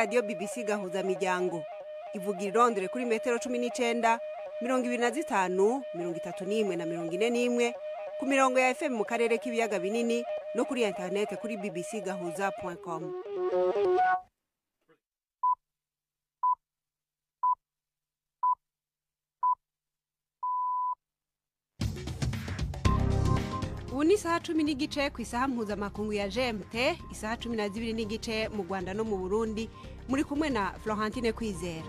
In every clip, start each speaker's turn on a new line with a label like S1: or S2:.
S1: Radiyo BBC Gahuza Miryango ivuga i Londres kuri metero 19, 25, 31 na 41, ku mirongo ya FM mu karere k'ibiyaga binini no kuri interinete kuri bbcgahuza.com. Ubu ni isaha 10:15 ku isaha mpuzamakungu ya GMT, isaha 12:15 mu Rwanda no mu Burundi. Muri kumwe na Florentine Kwizera.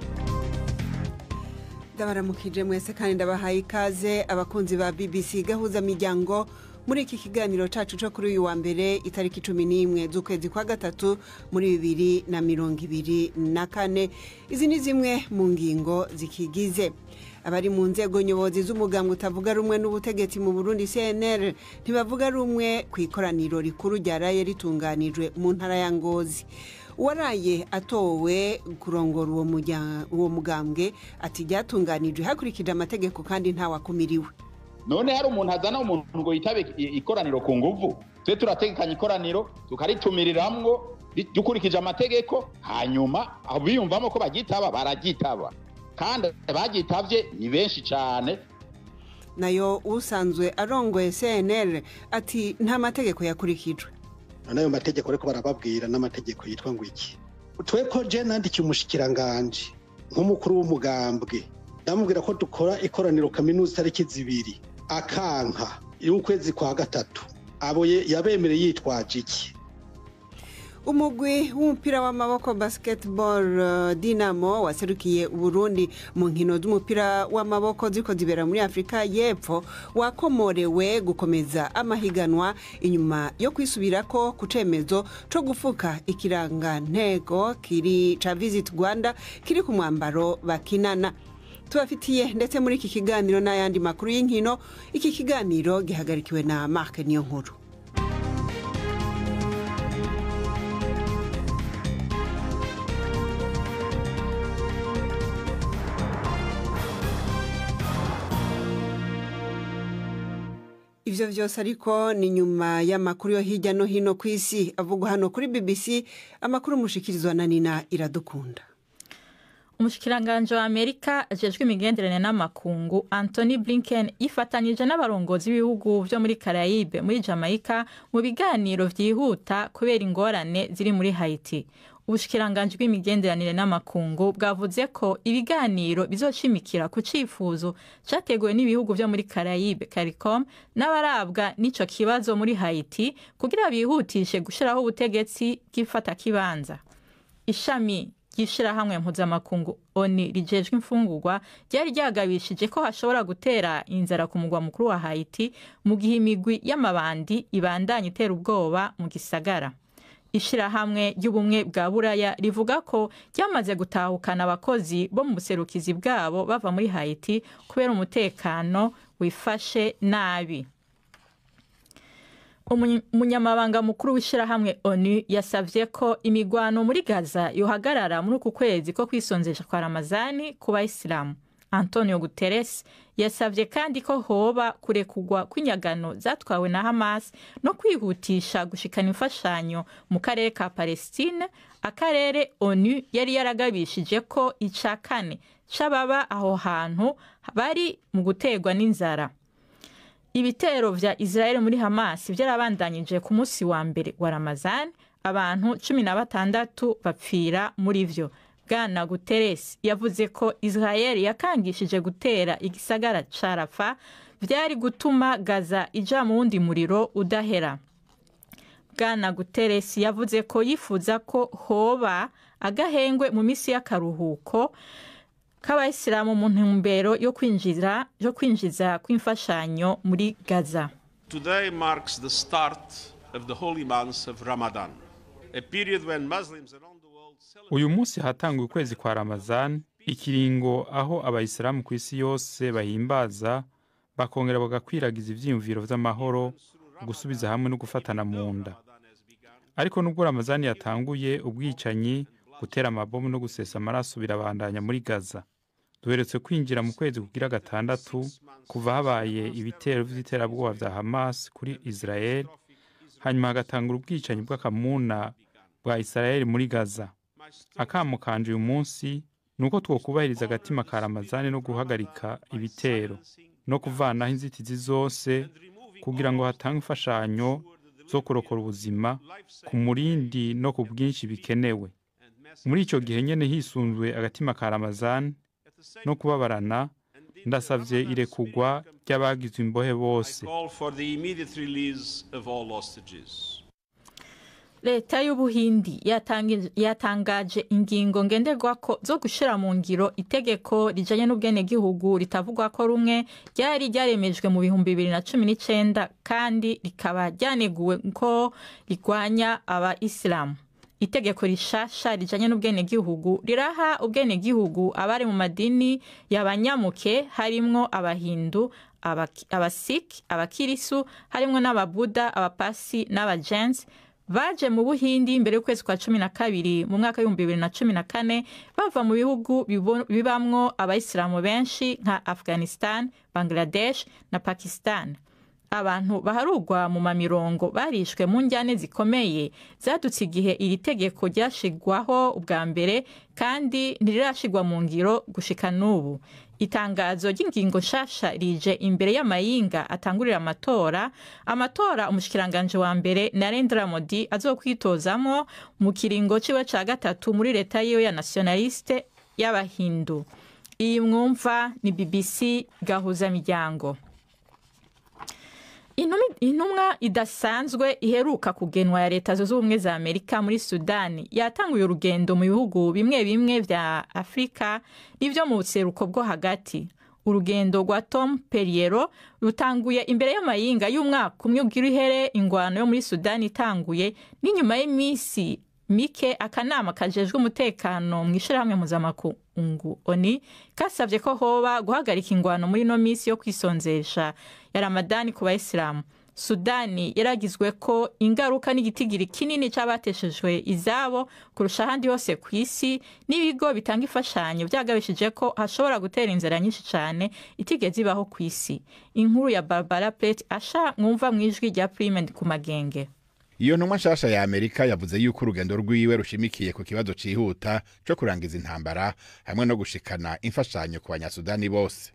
S1: Ndabaramukije mwese kandi ndabahaye ikaze, abakunzi ba BBC Gahuza Miryango, muri iki kiganiro cacu co kuri uyu wa mbere, itariki 11 z'ukwezi kwa gatatu muri 2024. Izi ni zimwe mu ngingo zikigize. Abari mu nzego nyobozi z'umugambwe utavuga rumwe n'ubutegetsi mu Burundi, CNL, ntibavuga rumwe ku ikoraniro rikuru ryaraye ritunganijwe mu ntara ya Ngozi. Uwaraye atowe kurongora uwo mugambwe ati ryatunganijwe hakurikije amategeko kandi ntawakumiriwe.
S2: None hari umuntu azana umuntu ngo yitabe ikoraniro ku nguvu? Twe turategekanya ikoraniro, tukaritumiriramwo dukurikije amategeko, hanyuma abiyumvamo ko bagitaba baragitaba, kandi bagitavye ni benshi cyane.
S1: Nayo usanzwe arongoye CNL ati nta mategeko yakurikijwe.
S3: None ayo mategeko ariko barababwira n'amategeko yitwa ngo iki? Twe ko je nandikiye umushikiranganje nk'umukuru w'umugambwe, ndamubwira ko dukora ikoraniro kaminuza itariki 2, akanka y'ukwezi kwa gatatu, abo yabemereye yitwaje iki?
S1: Umugwi w'umupira w'amaboko basketball Dinamo waserukiye Uburundi mu nkino z'umupira w'amaboko ziriko zibera muri Afrika y'Epfo wakomorewe gukomeza amahiganwa inyuma yo kwisubirako ku cemezo co gufuka ikirangantego kiri ca Visit Rwanda kiri ku mwambaro bakinana. Tubafitiye ndetse muri iki kiganiro n'ayandi makuru y'inkino. Iki kiganiro gihagarikiwe na Mark Niyonkuru. Ivyo vyose ariko ni nyuma y'amakuru yo hirya no hino ku isi avugwa hano kuri BBC. Amakuru mushikirizwa na Nina Iradukunda.
S4: Umushikiranganji wa Amerika ajejwe imigenderanire n'amakungu, Antony Blinken, yifatanije n'abarongozi b'ibihugu vyo muri Caraïbe muri Jamaica mu biganiro vyihuta kubera ingorane ziri muri Haiti. Ubushikiranganji bw'imigenderanire n'amakungu bwavuze ko ibiganiro bizoshimikira ku cifuzo categuwe n'ibihugu vyo muri Caraïbe, CARICOM, n'abarabwa n'ico kibazo muri Haiti kugira bihutishe gushiraho ubutegetsi bw'ifatakibanza. Ishami ry'ishirahamwe mpuzamakungu ONU rijejwe imfungurwa ryari ryagabishije ko hashobora gutera inzara ku mugwa mukuru wa Haiti mu gihe imigwi y'amabandi ibandanya itera ubwoba mu gisagara. Ishirahamwe ry'Ubumwe bwa Buraya rivuga ko ryamaze gutahukana abakozi bo mu buserukizi bwabo bava muri Haiti kubera umutekano wifashe nabi. Umunyamabanga mukuru w'ishirahamwe ONU yasavye ko imigwano muri Gaza yohagarara muri uku kwezi ko kwisonzesha kwa Ramazani ku Bayisilamu. Antonio Guterres yasavye kandi ko hoba kurekugwa kw'inyagano zatwawe na Hamas no kwihutisha gushikana imfashanyo mu karere ka Palestine, akarere ONU yari yaragabishije ko ica kane c'ababa aho hantu bari mu guterwa n'inzara. Ibitero vya Israel muri Hamas vyarabandanyije ku musi wa mbere wa Ramazan, abantu 16 bapfira muri vyo. Bwana Guterres yavuze ko Israel yakangishije gutera igisagara ca Rafah vyari gutuma Gaza ija mu wundi muriro udahera. Bwana Guterres yavuze ko yifuza ko hoba agahengwe mu misi y'akaruhuko k'abayisilamu mu ntumbero yo kwinjiza kw'imfashanyo muri Gaza.
S5: Today marks the start of the holy month of Ramadan, a period when Muslims around the world celebrate.
S6: Uyu munsi hatangwa ukwezi kwa Ramazan, ikiringo aho abayisilamu ku isi yose bahimbaza bakongera bagakwiragiza ivyiyumviro vy'amahoro, gusubiza hamwe no gufatana mu nda. Ariko nubwo Ramazani yatanguye, ubwicanyi, gutera amabomu no gusesa amaraso birabandanya muri Gaza. Duherutse kwinjira mu kwezi kugira gatandatu kuva habaye ibitero vy'iterabwoba vya Hamas kuri Israel, hanyuma hagatangura ubwicanyi bw'akamuna bwa Israel muri Gaza. Akamo kanje uyu munsi ni uko twokubahiriza agatima ka Ramazani no guhagarika ibitero no kuvanaho inzitizi zose kugira ngo hatange imfashanyo zo kurokora ubuzima ku murindi no ku bwinshi bikenewe. Muri icyo gihe nyene hisunzwe agatima ka Ramazani no kubabarana, ndasavye irekugwa ry'abagizwe imbohe bose.
S5: I call for the immediate release of all hostages.
S4: Leta y'Ubuhindi yatangaje ingingo ngenderwako zo gushira mu ngiro itegeko rijanye n'ubwenegihugu ritavugwa ko rumwe ryari ryaremejwe mu 2019 kandi rikaba ryaneguwe ko rigwanya abayisilamu. Itegeko rishasha rijanye n'ubwenegihugu riraha ubwenegihugu abari mu madini y'abanyamuke harimwo abahindu, abasik, abakirisu, harimwo n'ababuda, abapasi n'abajensi baje mu Buhindi imbere y'ukwezi kwa 12 mu mwaka w'ibihumbi 2014 bava mu bihugu bibamwo abayisilamu benshi nka Afghanistan, Bangladesh na Pakistan. Abantu baharugwa mu mamirongo barishwe mu njyane zikomeye zadutse igihe iri tegeko ryashigwaho ubwa mbere kandi ntirirashigwa mu ngiro gushika n'ubu. Itangazo ry'ingingo nshasha rije imbere y'amayinga atangurira amatora umushikiranganje wa mbere Narendra Modi azokwitozamo mu kiringo ciwe ca gatatu muri leta yiwe ya nationaliste y'abahindu. Iyi mwumva ni BBC Gahuza Miryango. Intumwa idasanzwe iheruka kugenwa ya Leta Zunze Ubumwe za Amerika muri Sudani yatanguye urugendo mu bihugu bimwe bimwe vya Afrika n'ivyo mu buseruko bwo hagati. Urugendo rwa Tom Perriello rutanguye imbere y'amayinga y'umwaka umwe ugira ihere ingwano yo muri Sudani itanguye n'inyuma y'imisi mike akanama kajejwe umutekano mu ishirahamwe mpuzamakungu ONU kasavye ko hoba guhagarika ingwano muri no misi yo kwisonzesha ya Ramadani ku bayisilamu. Sudani yaragizwe ko ingaruka n'igitigiri kinini c'abateshejwe izabo kurusha ahandi hose ku isi, n'ibigo bitanga imfashanyo vyagabishije ko hashobora gutera inzara nyinshi cane itigeze ibaho ku isi. Inkuru ya Barbara Plett Asha mwumva mw'ijwi rya Prime ku Magenge.
S7: Iyo ntumwa nshasha ya Amerika yavuze yuko urugendo rwiwe rushimikiye ku kibazo cihuta co kurangiza intambara hamwe no gushikana imfashanyo ku banyasudani bose.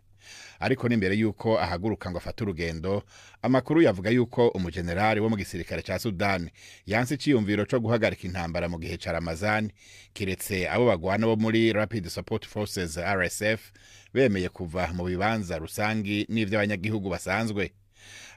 S7: Ariko n'imbere yuko ahaguruka ngo afate urugendo, amakuru yavuga yuko umujenerali wo mu gisirikare ca Sudani yanse iciyumviro co guhagarika intambara mu gihe ca Ramazani, kiretse abo bagwana bo muri Rapid Support Forces RSF bemeye kuva mu bibanza rusangi n'ivy'abanyagihugu basanzwe.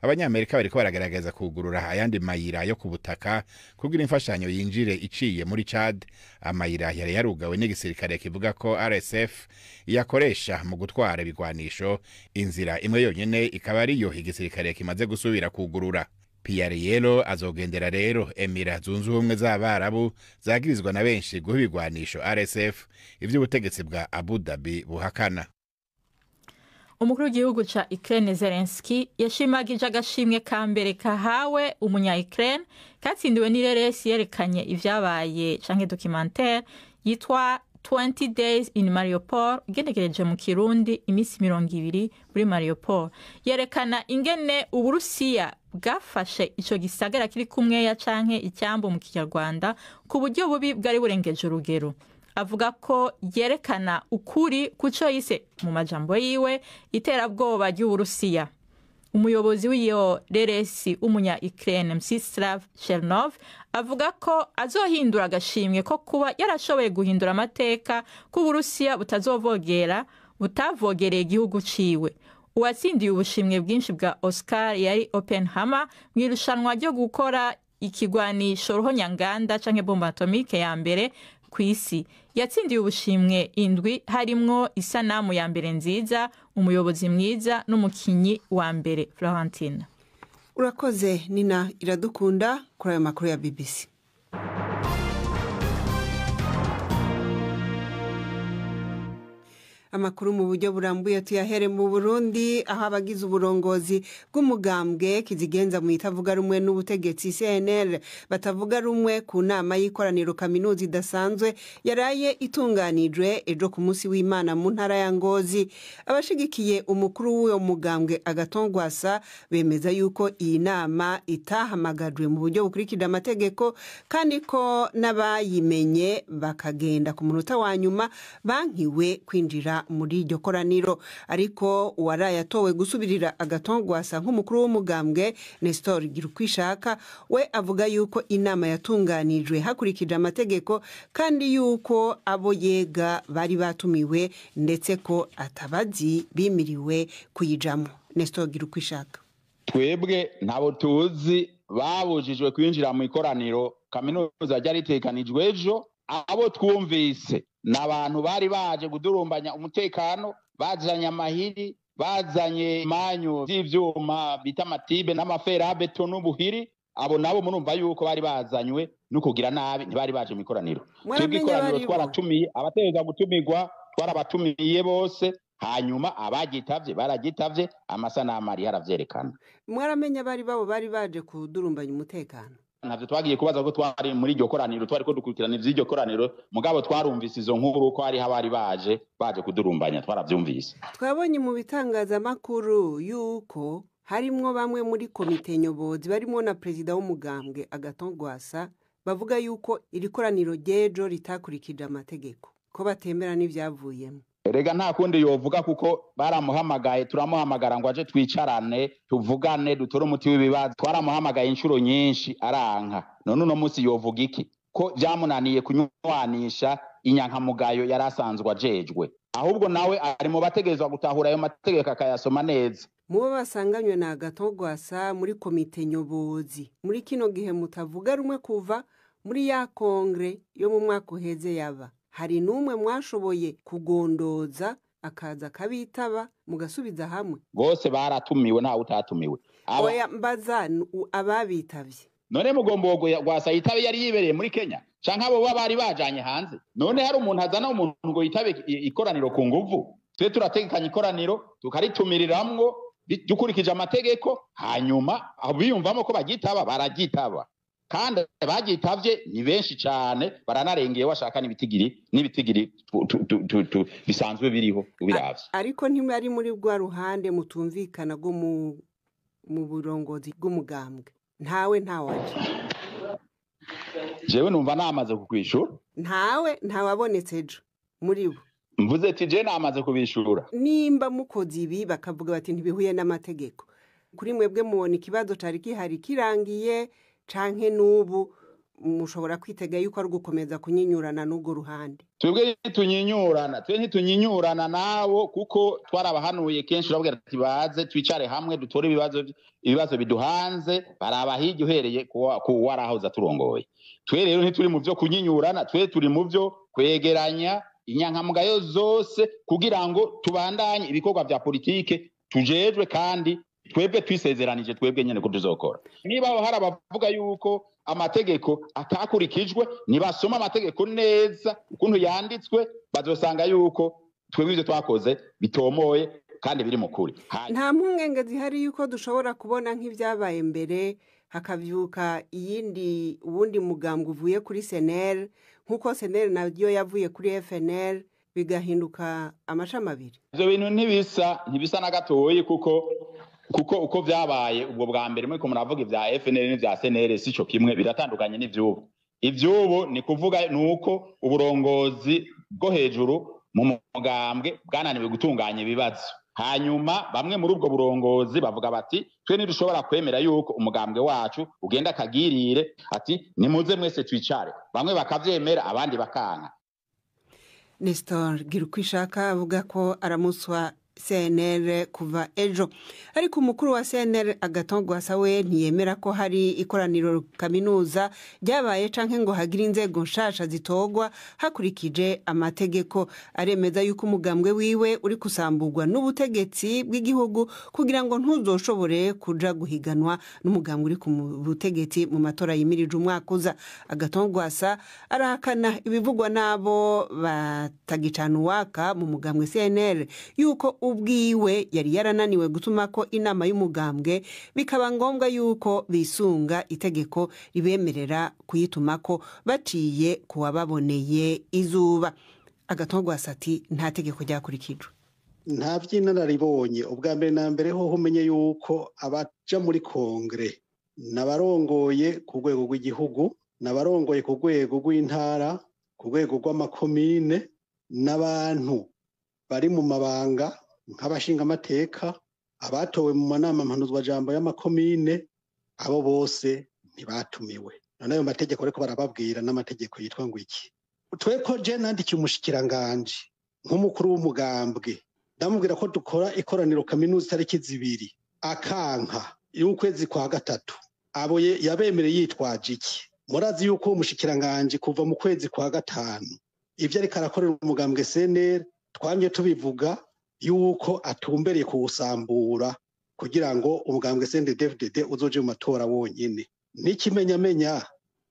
S7: Abanyamerika bariko baragerageza kugurura ayandi mayira yo kubutaka kugira imfashanyo yinjire iciye muri Chad, amayira yari yarugawe n'igisirikare kivuga ko RSF iyakoresha mu gutwara ibigwanisho, inzira imwe yonyene ikaba ariyo igisirikare kimaze gusubira kugurura. Pierriello azogendera rero Emira Zunze Ubumwe z'Abarabu zagirizwa na benshi guha ibigwanisho RSF, ivy'ubutegetsi bwa Abu Dhabi buhakana.
S4: Umukuru w'igihugu ca Ukraine Zelensky yashimagije agashimwe ka mbere kahawe umunya Ukraine katsindiwe n'ireresi yerekanye ivyabaye canke documentaire yitwa 20 Days in Mariupol, igenekereje mu Kirundi iminsi 20 muri Mariupol. Yerekana ingene Uburusiya bwafashe ico gisagara kiri kumweya canke icyambu mu Kinyarwanda ku buryo bubi bwari burengeje urugero. Avuga ko yerekana ukuri kuco yise mu majambo yiwe iterabwoba ry'Uburusiya. Umuyobozi w'iyo reresi umunya Ukraine Mstislav Chernov avuga ko azohindura agashimwe ko kuba yarashoboye guhindura amateka ko Uburusiya butavogereye igihugu ciwe. Uwatsindiye ubushimwe bwinshi bwa Oscar yari Oppenheimer mu irushanwa ryo gukora ikigwanisho ruhonyanganda canke bombe atomike ya mbere kw'isi. Yatsindiye ubushimwe 7 harimwo isanamu ya mbere nziza, umuyobozi mwiza n'umukinyi wa mbere. Florentine,
S1: urakoze Nina Iradukunda kuri ayo makuru ya BBC. Amakuru mu buryo burambuye tuyahere mu Burundi, aho abagize uburongozi bw'umugambwe kizigenza mu itavuga rumwe n'ubutegetsi CNL batavuga rumwe ku nama y'ikoraniro kaminuza idasanzwe yaraye itunganijwe ejo ku munsi w'Imana mu ntara ya Ngozi. Abashigikiye umukuru w'uwo mugambwe Agathon Rwasa bemeza yuko iyi nama itahamagajwe mu buryo bukurikije amategeko, kandi ko n'abayimenye bakagenda ku munota wa nyuma bankiwe kwinjira muri iryo koraniro. Ariko uwaraye atowe gusubirira Agathon Rwasa nk'umukuru w'umugambwe, Nestor Girukwishaka, we avuga yuko inama yatunganijwe hakurikije amategeko, kandi yuko abo yega bari batumiwe, ndetse ko atabazi bimiriwe kuyijamo. Nestor Girukwishaka:
S2: Twebwe ntabo tuzi babujijwe kwinjira mu ikoraniro kaminuza ryari ritegekanijwe ejo. Abo twumvise ni abantu bari baje kudurumbanya umutekano, bazanye amahiri, bazanye imanyu z'ivyuma bita amatibe n'amaferabeto n'ubuhiri. Abo nabo murumva yuko bari bazanywe no kugira nabi, ntibari baje mu ikoraniro. Twebwe ikoraniro twaratumiye abategerezwa gutumirwa, twarabatumiye bose, hanyuma abagitavye baragitavye, amasanamu ariho aravyerekana.
S1: Mwaramenye bari babo bari baje kudurumbanya umutekano?
S2: Ntavyo twagiye kubaza ko twari muri iryo koraniro, twariko dukurikirana ivy'iryo koraniro, mugabo twarumvise izo nkuru ko hariho abari baje kudurumbanya, twaravyumvise.
S1: Twabonye mu bitangazamakuru yuko harimwo bamwe muri komite nyobozi barimwo na perezida w'umugambwe Agathon Rwasa bavuga yuko iri koraniro ry'ejo ritakurikije amategeko, ko batemera n'ivyavuyemo.
S2: Erega nta kundi yovuga, kuko baramuhamagaye, turamuhamagara ngo aje twicarane tuvugane dutore umuti w'ibibazo. Twaramuhamagaye inshuro nyinshi aranka. None uno munsi yovuga iki ko vyamunaniye kunywanisha inyankamugayo yari asanzwe ajejwe? Ahubwo nawe ari mu bategerezwa gutahura ayo mategeko akayasoma neza.
S1: Mubo basanganywe na Agathon Rwasa muri komite nyobozi muri kino gihe mutavuga rumwe kuva muri ya kongre yo mu mwaka uheze, yaba hari n'umwe mwashoboye kugondoza akaza akabitaba mugasubiza hamwe?
S2: Bose baratumiwe, ntawe utatumiwe.
S1: Oya, mbaza ababitavye.
S2: None mugombo Rwasa yitabe yari yibereye muri Kenya, canke abo bari bajanye hanze? None hari umuntu azana umuntu ngo yitabe ikoraniro ku nguvu? Twe turategekanya ikoraniro tukaritumiriramwo dukurikije amategeko, hanyuma abiyumvamo ko bagitaba baragitaba, kandi bagitavye ni benshi cane, baranarengeye washaka n'ibitigiri bisanzwe biriho ubiravye.
S1: Ariko ntimwari muri rwa ruhande mutumvikana rwo mu burongozi bw'umugambwe, ntawe ntawaje?
S2: Jewe numva namaze kukwishura.
S1: Ntawe ntawabonetse ejo muri bo?
S2: Mvuze ati je namaze kubishura.
S1: Nimba mukoze ibi bakavuga bati ntibihuye n'amategeko, kuri mwebwe mubona ikibazo cari gihari kirangiye, canke n'ubu mushobora kwitega yuko ari ugukomeza kunyinyurana n'urwo ruhande?
S2: Twebwe ntitunyinyurana, twe ntitunyinyurana nabo, kuko twarabahanuye kenshi, urabwira ati baze twicare hamwe dutore ibibazo biduhanze, baraba hirya uhereye ku warahoze aturongoye. Twe rero ntituri mu vyo kunyinyurana, twe turi mu vyo kwegeranya inyankamugayo zose kugira ngo tubandanye ibikorwa vya politike tujejwe, kandi twebwe twisezeranije twebwe nyene ko tuzokora. Niba hari abavuga yuko amategeko atakurikijwe, nibasoma amategeko neza ukuntu yanditswe, bazosanga yuko twebwe ivyo twakoze bitomoye kandi biri mu kuri.
S1: Nta mpungenge zihari yuko dushobora kubona nk'ivyabaye mbere, hakavyuka iyindi uwundi mugambwe uvuye kuri CNL, nk'uko CNL naryo yavuye kuri FNL, bigahinduka amashami abiri?
S2: Ivyo bintu ntibisa na gatoyi, kuko uko vyabaye ubwo bwa mbere muriko muravuga ivya FNL n'ivya CNL sico kimwe, biratandukanye n'ivyubu. Ivyubu ni kuvuga nuko uburongozi bwo hejuru mu mugambwe bwananiwe gutunganya ibibazo, hanyuma bamwe muri ubwo burongozi bavuga bati twe ntidushobora kwemera yuko umugambwe wacu ugenda akagirire, ati nimuze mwese twicare, bamwe bakavyemera abandi bakanka.
S1: Nestor Girukwishaka avuga ko aramuswa CNL kuva ejo. Ariko umukuru wa CNL Agathon Rwasa we ntiyemera ko hari ikoraniro kaminuza ryabaye canke ngo hagire inzego nshasha zitogwa hakurikije amategeko. Aremeza yuko umugambwe wiwe uri kusamburwa n'ubutegetsi bw'igihugu kugira ngo ntuzoshobore kuja guhiganwa n'umugambwe uri ku butegetsi mu matora yimirije umwaka uza. Agathon Rwasa arahakana ibivugwa n'abo batagicana uwaka mu mugambwe CNL yuko ubwiwe yari yarananiwe gutuma ko inama y'umugambwe, bikaba ngombwa yuko bisunga itegeko ribemerera kuyitumako baciye kuwababoneye izuba. Agathon Rwasa ati nta tegeko ryakurikijwe.
S3: Nta by'inararibonye. Ubwa mbere na mbere hoho umenye yuko abaja muri kongre n'abarongoye ku rwego rw'igihugu, n'abarongoye ku rwego rw'intara, ku rwego rw'amakomine, n'abantu bari mu mabanga nk'abashingamateka, abatowe mu manama mpanuzwajambo y'amakomine, abo bose ntibatumiwe. None ayo mategeko ariko barababwira n'amategeko yitwa ngo iki? Twe ko je nandikiye umushikiranganji nk'umukuru w'umugambwe, ndamubwira ko dukora ikoraniro kaminuza itariki 2, akanka y'ukwezi kwa 3. Abo yabemereye yitwaje iki? Murazi yuko umushikiranganji kuva mu kwezi kwa 5 ivyo ariko arakorera umugambwe CNL, twamye tubivuga yuko atumbereye kuwusambura kugira ngo umugambwe CNDD-FDD uzoje mu matora wonyene. N'ikimenyamenya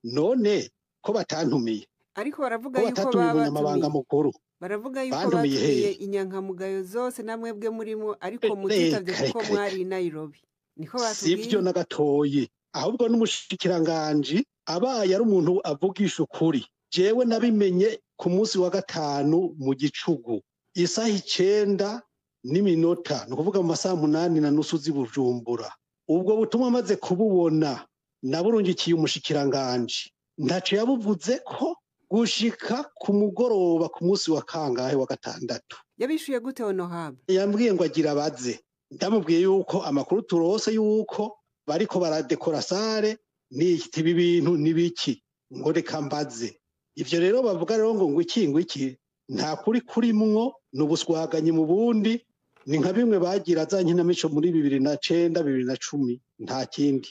S3: none ko batantumiye.
S1: Ariko baravuga yuko
S3: umunyamabanga mukuru
S1: baravuga yuko batumiye inyankamugayo zose namwebwe murimo, ariko mutitavye kuko mwari i Nairobi. Niko batubwiye.
S3: Sivyo na gatoyi. Ahubwo n'umushikiranganji abaye ari umuntu avugisha ukuri. Jewe nabimenye ku munsi wa 5 mu gicugu isaha 9:01, ni ukuvuga mu masaha 8:30 z'i Bujumbura. Ubwo butumwa amaze kububona naburungikiye umushikiranganji, ntaco yabuvuze ko gushika ku mugoroba ku munsi wa kangahe wa 6.
S1: Yabishuye gute Honorable?
S3: Yambwiye ngo agira abaze. Ndamubwiye yuko amakuru turose yuko bariko baradekora sare n'iki bintu nibiki, ngo reka mbaze. Ivyo rero bavuga rero ngo iki ngwiki nta kuri kurimwo, n'ubuswaganyi mu bundi, ni nka bimwe bagira za nkinamico muri 2009 2010, nta kindi.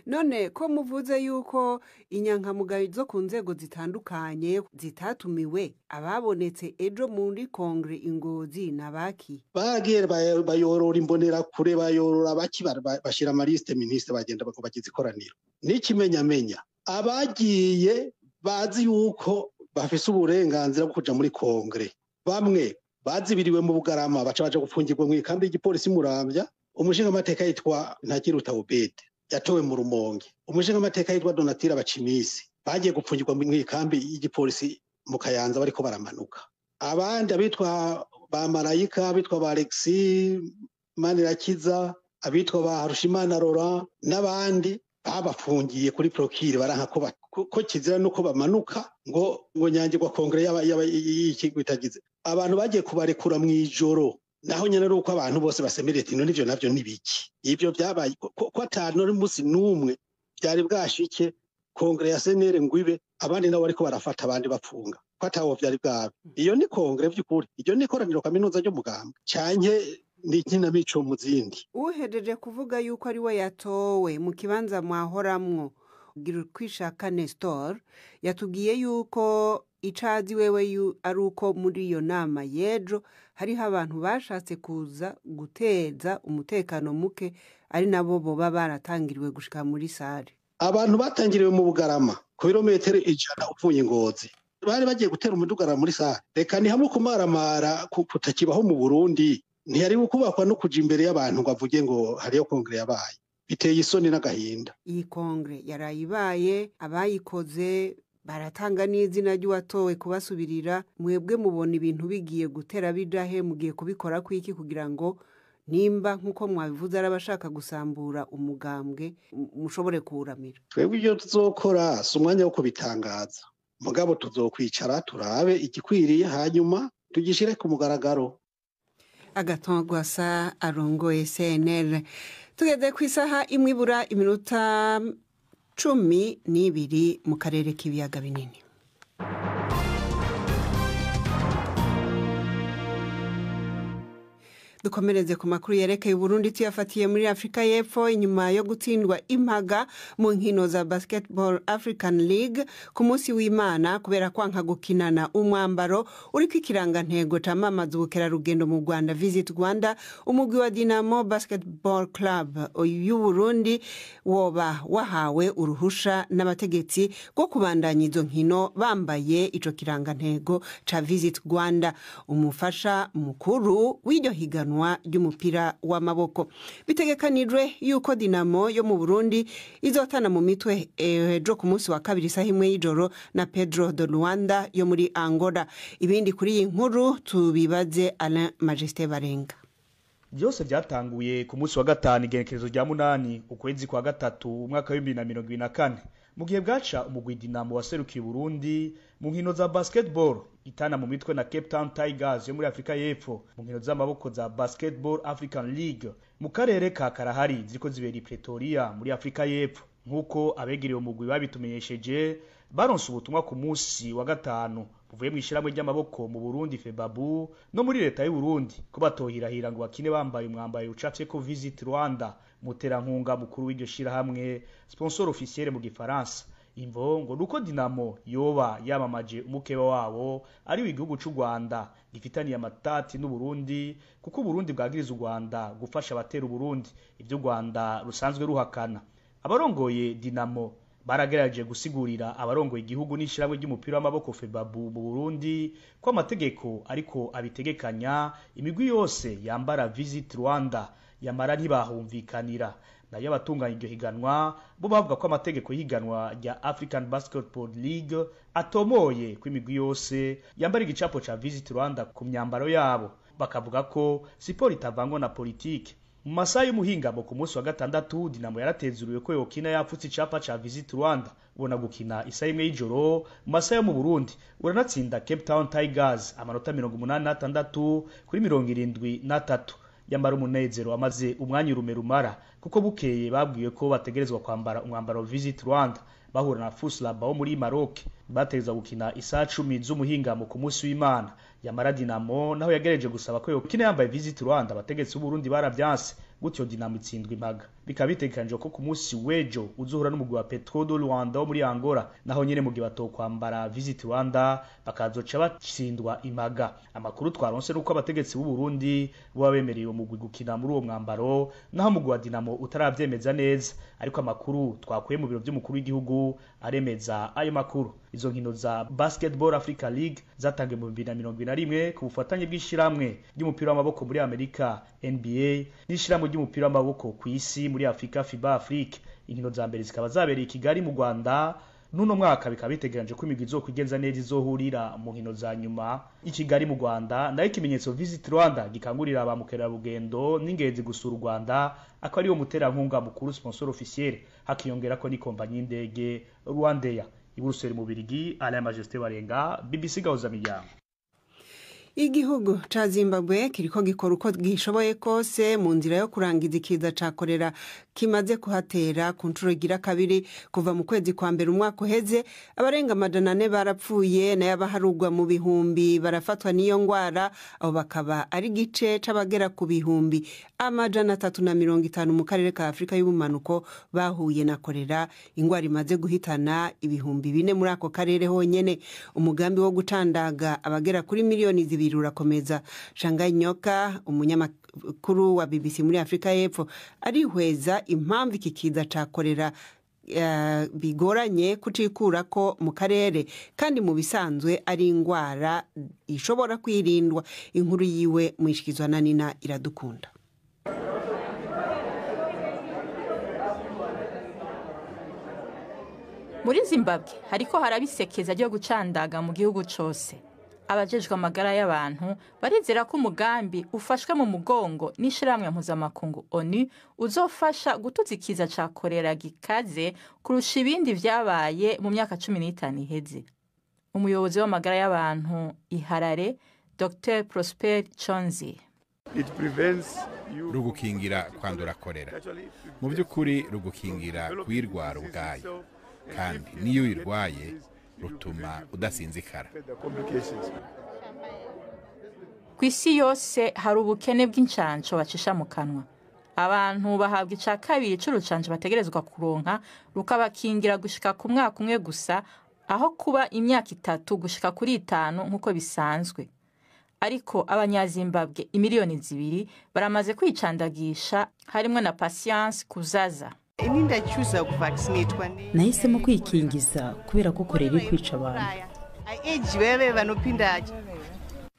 S1: None ko muvuze yuko inyankamugayo zo ku nzego zitandukanye zitatumiwe, ababonetse ejo muri kongre Ingozi nabaki?
S3: Baragiye bayorora imbonera kure, bayorora baki, bashira amaliste ministre, bagenda bagize ikoraniro. N'ikimenyamenya abagiye bazi yuko bafise uburenganzira bwo kuja muri kongre, bamwe bazibiriwe mu Bugarama baca baja gupfungirwa mu ikambi y'igipolisi Muramvya. Umushingamateka yitwa Ntakiruta Obede yatowe mu Rumonge, umushingamateka yitwa Donatira Bacimisi bagiye gupfungirwa mu ikambi y'igipolisi mu Kayanza bariko baramanuka. Abandi abitwa ba Marayika, abitwa ba Alexis Manirakiza, abitwa ba Harushimana Laurent n'abandi babafungiye kuri prokire, baranka ko kizira nuko bamanuka ngo nyangirwa kongre yaba y'ikigo itagize. Abantu bagiye kubarekura mu ijoro, naho nyene ari uko abantu bose basemereye ati none ivyo navyo nibiki? Ivyo byabaye ko atanu n'umunsi n'umwe byari bwashike kongre ya CNL ngwibe, abandi nabo bariko barafata abandi bapfunga ko atawo byari bwabe. Iyo ni kongre vy'ukuri, iyo ni ikoraniro kaminuza ry'umugambwe canke ni inkinamico mu zindi.
S1: Uhejeje kuvuga yuko ari we yatowe mu kibanza mwahoramwo, Girukwishaka Nestor yatubwiye yuko icazi wewe ari uko muri iyo nama y'ejo hariho abantu bashatse kuza guteza umutekano muke, ari nabo boba baratangiriwe gushika muri sare.
S3: Abantu batangiriwe mu Bugarama ku birometero 100 uvuye Ngozi, bari bagiye gutera umudugara muri sare. Reka ni hamwe kumaramara kutakibaho mu Burundi, ntiyari kubakwa no kuja imbere y'abantu ngo avuge ngo hariyo kongre yabaye. Biteye isoni n'agahinda.
S1: Iyi kongre yarayibaye, abayikoze baratanga n'izina ry'uwatowe kubasubirira. Mwebwe mubona ibintu bigiye gutera bijahe, mugiye kubikora kwiki kugira ngo nimba nkuko mwabivuze ari abashaka gusambura umugambwe mushobore kuwuramira?
S3: Twebwe ibyo tuzokora si umwanya wo kubitangaza, mugabo tuzokwicara turabe igikwiriye hanyuma tugishire ku mugaragaro.
S1: Agathon Rwasa arongoye CNL. Tugeze ku isaha 12:12 mu karere k'ibiyaga binini. Dukomereze ku makuru yerekeye Burundi tuyafatiye muri Afrika y'Epfo inyuma yo gutsindwa impaga mu nkino za Basketball African League ku munsi w'Imana kubera kwanka gukinana umwambaro uriko ikirangantego camamaza ubukerarugendo mu Rwanda, Visit Rwanda. Umugwi wa Dinamo Basketball Club y'u Burundi woba wahawe uruhusha n'abategetsi rwo kubandanya izo nkino bambaye ico kirangantego ca Visit Rwanda. Umufasha mukuru w'iryo higanwa ry'umupira w'amaboko, bitegekanijwe yuko Dinamo yo mu Burundi izotana mu mitwe ejo ku munsi wa kabiri isaha 1 y'ijoro na Pedro de Luanda yo muri Angola. Ibindi kuri iyi nkuru tubibaze Alain Majesté Barenga.
S8: Byose byatanguye ku munsi wa gatanu, igenekerezo rya 8 ukwezi kwa gatatu umwaka wa 2024, mu gihe bwaca umugwi Dinamo waserukiye Burundi mu nkino za basketball itana mu mitwe na Cape Town Tigers yo muri Afrika y'Epfo mu nkino z'amaboko za Basketball African League mu karere ka Kalahari ziriko zibera i Pretoria muri Afrika y'Epfo. Nk'uko abegereye umugwi babitumenyesheje, baronse ubutumwa ku munsi wa gatanu buvuye mu ishyirahamwe ry'amaboko mu Burundi FEBABU no muri leta y'u Burundi ko batohirahira ngo bakine bambaye umwambaro ucafyeko Visit Rwanda, muterankunga mukuru w'iryo shirahamwe, sponsor officiel mu gifaransa. Imvo ngo nuko Dinamo yoba yamamaje umukeba wabo ari igihugu c'u Rwanda gifitaniye amatati n'u Burundi, kuko Burundi bwagiriza u Rwanda gufasha abatera u Burundi, ivyo u Rwanda rusanzwe ruhakana. Abarongoye Dinamo baragerageje gusigurira abarongoye igihugu n'ishyirahamwe ry'umupira w'amaboko FEBABU mu Burundi ko amategeko ariko abitegekanya, imigwi yose yambara Visit Rwanda, yamara ntibahumvikanira. Nayo abatunganya iryo higanwa bo bavuga ko amategeko y'ihiganwa rya African Basketball League atomoye ko imigwi yose yambara igicapo ca Visit Rwanda ku myambaro yabo, bakavuga ko siporo itavangwa na politike. Mu masaha y'umuhingamo ku munsi wa gatandatu, Dinamo yaratezuriwe ko yokina yapfutse icapa ca Visit Rwanda, ubona gukina isaha 1 y'ijoro mu masaha yo mu Burundi, uranatsinda Cape Town Tigers amanota 86 kuri 73. Yambara umunezero amaze umwanya urume rumara, kuko bukeye babwiwe ko bategerezwa kwambara umwambaro Visit Rwanda bahura na FUS Rabat wo muri Maroc, bategerezwa gukina isaha 10 z'umuhingamo ku munsi w'Imana. Yamara Dinamo naho yagerageje gusaba ko yokina yambaye Visit Rwanda, abategetsi b'u Burundi baravyanse, gutyo Dinamo itsindwa impaga. Bikaba bitegekanijwe ko ku munsi w'ejo uzohura n'umugwi wa Petro do Luanda wo muri Angola, naho nyene mu gihe batokwambara Visit Rwanda bakazoca batsindwa impaga. Amakuru twaronse nuko abategetsi b'u Burundi bo bemereye uwo mugwi gukina muri uwo mwambaro, naho umugwi wa Dinamo utaravyemeza neza, ariko amakuru twakuye mu biro vy'umukuru w'igihugu aremeza ayo makuru. Izo nkino za Basketball Africa League zatangiye mu 2021 ku bufatanye bw'ishiramwe ry'umupira w'amaboko muri Amerika NBA n'ishiramwe ry'umupira w'amaboko ku isi muri Afrika FIBA Afrique. Inkino za mbere zikaba zabereye i Kigali mu Rwanda n'uno mwaka, bikaba bitegekanije ko imigwi izokwigenza neza izohurira mu nkino za nyuma i Kigali mu Rwanda. Nayo ikimenyetso Visit Rwanda gikangurira ba mukerarugendo n'ingenzi gusura u Rwanda, akaba ariwo muterankunga mukuru, sponsor officiel, hakiyongerako n'ikompanyi y'indege Rwandair. I Buruseli mu Birigi, Alain Majesté Barenga, BBC Gahuza Miryango.
S1: Igihugu ca Zimbabwe kiriko gikora uko gishoboye kose mu nzira yo kurangiza ikiza ca korera kimaze kuhatera ku nshuro igira kabiri kuva mu kwezi kwa mbere umwaka uheze. Abarenga 400 barapfuye, nayo abaharugwa mu bihumbi barafatwa n'iyo ngwara, abo bakaba ari igice c'abagera ku 350,000 mu karere ka Afrika y'ubumanuko bahuye na korera, ingwara imaze guhitana 4,000 muri ako karere honyene. Umugambi wo gucandaga abagera kuri 2 miliyoni urakomeza. Shangayi Nyoka, umunyamakuru wa BBC muri Afrika y'Epfo, arihweza impamvu iki kiza ca korera bigoranye kucikurako mu karere, kandi mu bisanzwe ari ingwara ishobora kwirindwa. Inkuru yiwe mwishikizwa na Nina Iradukunda.
S4: Muri Zimbabwe hariko harabisekeza ryo gucandaga mu gihugu cose. Abajejwe amagara y'abantu barizera ko umugambi ufashwe mu mugongo n'ishirahamwe mpuzamakungu ONU uzofasha gutuza ikiza ca korera gikaze kurusha ibindi vyabaye mu myaka 15 iheze. Umuyobozi w'amagara y'abantu i Harare, Dr Prosper Chonzi.
S7: Rugukingira kwandura korera, mu by'ukuri rugukingira kuyirwara ubwayo, kandi n'iyo uyirwaye rutuma udasinzikara.
S4: Ku isi yose hari ubukene bw'incanco bacisha mu kanwa. Abantu bahabwa ica kabiri c'urucanco bategerezwa kuronka rukabakingira gushika ku mwaka umwe gusa, aho kuba imyaka 3 gushika kuri 5 nk'uko bisanzwe. Ariko abanyazimbabwe imiliyoni 2 baramaze kwicandagisha, harimwo na Patience Kuzaza.
S9: Nahisemo kwikingiza kubera ko korera iri kwica abantu.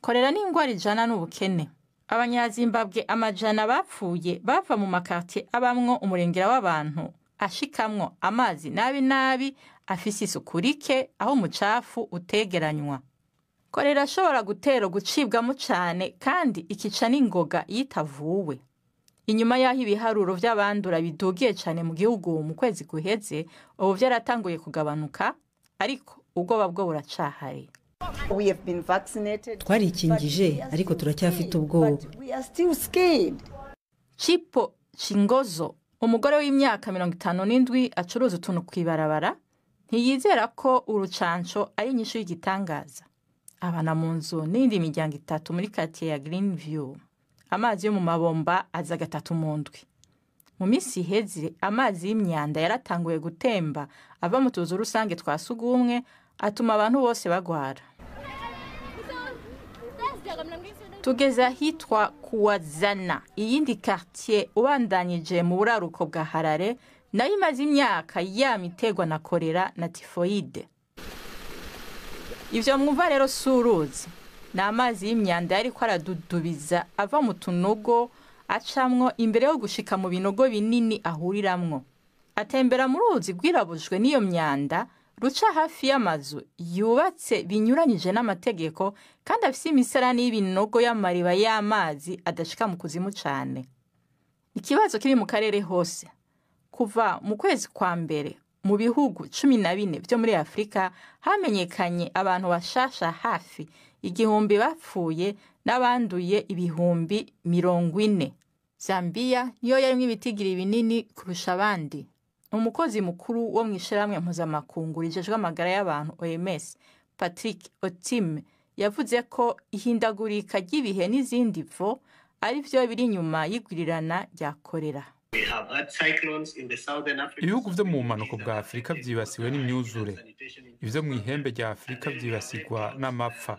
S4: Korera ni ingwara ijana n'ubukene. Abanyazimbabwe amajana bapfuye bava mu makartier abamwo umurengera w'abantu ashikamwo amazi nabi nabi, afise isuku rike, aho umucafu utegeranywa. Korera ashobora gutera gucibwamo cane kandi ikica n'ingoga yitavuwe. Inyuma y'aho ibiharuro vy'abandura bidugiye cane mu gihugu mu kwezi guheze, ubu vyaratanguye kugabanuka, ariko ubwoba bwo buracahari.
S9: Twarikingije ariko turacyafite ubwoba.
S4: Chipo Chingozo, umugore w'imyaka 57 acuruza utuntu kw'ibarabara, ntiyizera ko urucanco ari inyishu y'igitangaza. Abana mu nzu n'indi miryango 3 muri quartier ya Greenview. Amazi yo mu mabomba aza 3 mu ndwi. Mu minsi iheze amazi y'imyanda yaratanguye gutemba ava mu tuzu rusange twa sugumwe, atuma abantu bose bagwara. Tugeze ahitwa Kuwazana, iyindi quartier ubandanyije mu buraruko bwa Harare, nayo imaze imyaka yamitegwa na korera na tifoide. Ivyo mwumva rero si uruzi, ni amazi y'imyanda yariko aradudubiza ava mu tunogo acamwo imbere yo gushika mu binogo binini ahuriramwo. Atembera mu ruzi rwirabujwe n'iyo myanda, ruca hafi y'amazu yubatse binyuranyije n'amategeko, kandi afise imisarani y'ibinogo y'amariba y'amazi adashika mu kuzimu cane. Ikibazo kiri mu karere hose. Kuva mu kwezi kwa mbere mu bihugu 14 vyo muri Afrika hamenyekanye abantu bashasha hafi 1000 bapfuye n'abanduye 40,000. Zambia niyo yarimwo ibitigiri binini kurusha abandi. Umukozi mukuru wo mw'ishirahamwe mpuzamakungu rijejwe amagara y'abantu OMS, Patrick Otim, yavuze ko ihindagurika ry'ibihe n'izindi mvo ari vyo biri inyuma y'igwirirana rya korera.
S6: Ibihugu vyo mu bumanuko bwa Afurika vyibasiwe n'imyuzure, ivyo mw'ihembe rya Afurika vyibasigwa n'amapfa.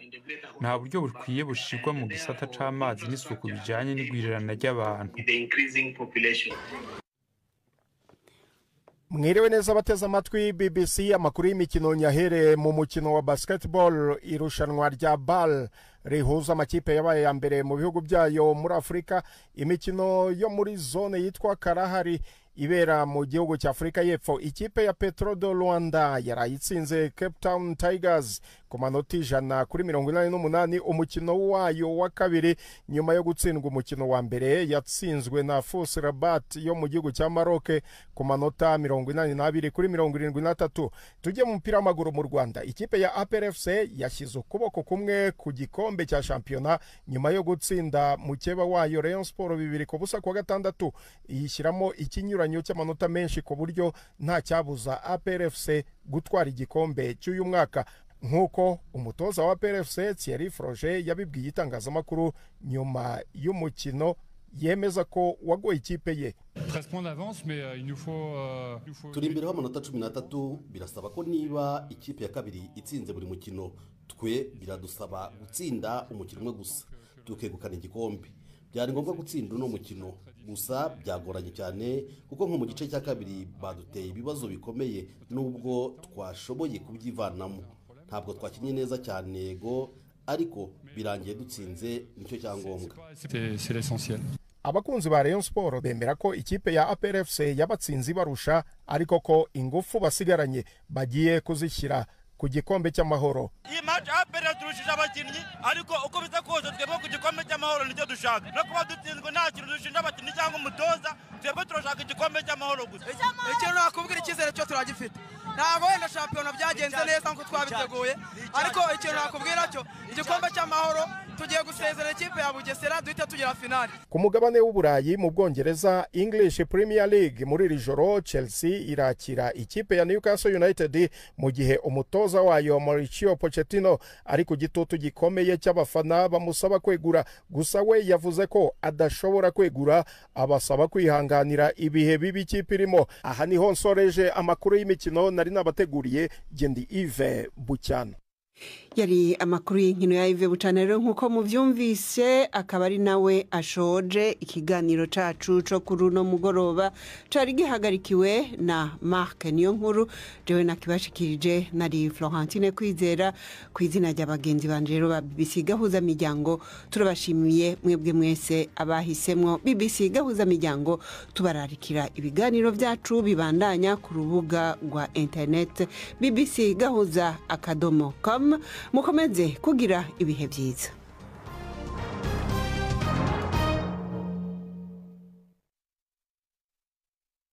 S6: Nta buryo bukwiye bushirwa mu gisata c'amazi n'isuku bijanye n'igwirirana ry'abantu.
S10: Mwiriwe neza abateze amatwi BBC. Amakuru y'imikino nyahere mu mukino wa basketball, irushanwa rya BAL rihuza amakipe yabaye ya mbere mu bihugu byayo muri Afurika. Imikino yo muri zone yitwa Kalahari ibera mu gihugu cya Afurika y'Epfo. Ikipe ya Petro de Luanda yarayitsinze Cape Town Tigers ku manota 188 umukino wayo wa kabiri, nyuma yo gutsindwa umukino wa mbere yatsinzwe na FUS Rabat yo mu gihugu cya Maroc ku manota 82-73. Tujye mu mupira w'amaguru mu Rwanda. Ikipe ya APR FC yashyize ukuboko kumwe ku gikombe cya shampiyona nyuma yo gutsinda mukeba wayo Rayon Sport 2-0 kuwa gatandatu, iyishyiramo ikinyuranyo cy'amanota menshi ku buryo nta cyabuza APR FC gutwara igikombe cy'uyu mwaka, nk'uko umutoza wa APR FC Thierry Froger yabibwiye itangazamakuru nyuma y'umukino, yemeza ko wagoye ikipe ye.
S11: Turi imbere y'amanota 13, birasaba ko niba ikipe ya kabiri itsinze buri mukino, twe biradusaba gutsinda umukino umwe gusa tukegukana igikombe. Byari ngombwa gutsinda uno mukino, gusa byagoranye cyane kuko nko mu gice cya kabiri baduteye ibibazo bikomeye, nubwo twashoboye kubyivanamo. Ntabwo twakinye neza cyane go, ariko birangiye dutsinze, nicyo cyangombwa.
S10: Abakunzi ba Rayon Sport bemera ko ikipe ya APR FC yabatsinze barusha, ariko ko ingufu basigaranye bagiye kuzishyira ku gikombe cy'amahoro.
S12: Iyi match APR yaturushije abakinnyi, ariko uko biza kose twebwe ku gikombe cy'amahoro nicyo dushaka. No kuba dutsinzwe nta kintu dushinja abakinnyi cyangwa umutoza, twebwe turashaka igikombe cy'amahoro gusa.
S13: Ikintu nakubwira, icyizere cyo turagifite. Ntabwo wenda shampiyona byagenze neza nkuko twabiteguye, ariko ikintu nakubwira cyo igikombe cy'amahoro Tugiye gusezera ikipe ya Bugesera, duhita tugera finale.
S10: Ku mugabane w'Uburayi, mu Bwongereza, English Premier League, muri iri joro Chelsea irakira ikipe ya Newcastle United, mu gihe umutoza wayo Mauricio Pochettino ari ku gitutu gikomeye cy'abafana bamusaba kwegura. Gusa we yavuze ko adashobora kwegura, abasaba kwihanganira ibihe bibi ikipe irimo. Aha niho nsoreje amakuru y'imikino nari nabateguriye. Gendi Yves Bucyana.
S1: Yari amakuru y'inkino ya Yves Bucana. Rero nk'uko muvyumvise, akaba ari nawe ashoje ikiganiro cacu co kuri uno mugoroba cari gihagarikiwe na Mark Niyo Nkuru. Jewe nakibashikirije nari Florentine Kwizera. Ku izina rya bagenzi banje rero ba BBC Gahuza Miryango, turabashimiye mwebwe mwese abahisemwo BBC Gahuza Miryango, tubararikira ibiganiro vyacu bibandanya ku rubuga rwa internet bbcgahuza.com. Mukomeze kugira ibihe byiza.